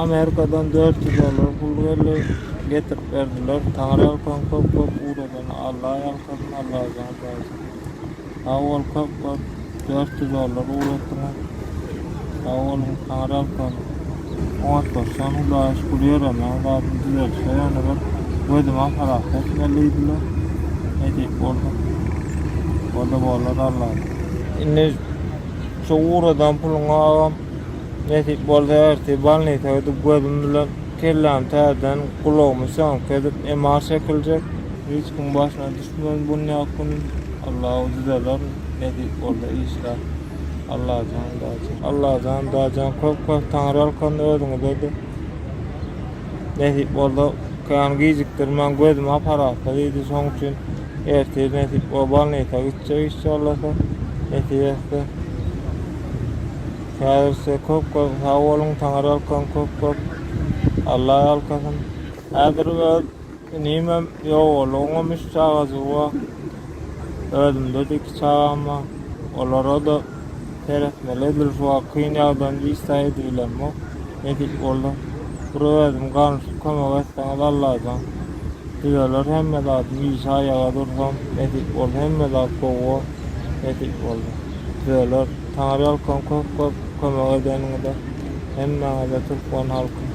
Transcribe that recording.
Amerikadan 400 dollar pul geldi. Getirip berdiler. Taňryýalkasyn köp köp ugradany Alla ýalkasyn Allajan dajan. Sag bol köp köp 400 dollar ugratdyňyz. Sag boluň Taňryýalkasyn. Oňatlaşan Hudaýa şükür ýöremäň zadyny düzeltse ýöne bir gözümi aparatda etmeli diýdiler. Nesip bolsa. Bolda bolar Allajan. Indi şu ugradan puluňa agam nesip bolsa ertir bolnisa gidip gözüm bilen kellämi täzeden gulagymy sýomka edip MR çekiljek. Hiç kim başyna düşmez bunýak günüm. Allahu düzeler nesip bolsa işler. Allajan dajan. Allajan dajan köp köp taňryýalkasyn özüňize-de. Nesip bolsa kän gijikdirmän gözümi aparatda diýdi şoň üçin ertir nesip bolsa bolnisa gitjek inşallasa nesip etse. Häzir size köp köp sag boluň taňryýalkasyn köp köp. Alla ýalkasyn. Häzir öz Inimem ýogaldy, oňam üç çagajygy bar. Özümde-de iki çagam bar. Olara-da seretmeli edil şu wagt kyn ýagdaýym hiç zat edibilemok. Nesip bolsa, bir özüm ganyşyp kömek etseňiz Allajan. Düzeler hemme zadym, işe aýaga dursam, nesip bolsa hemme zat gowy bor. Nesip bolsa. Düzeler. Taňryýalkasyn köp-köp kömek edeniňize. Hemmäňize türkmen halky.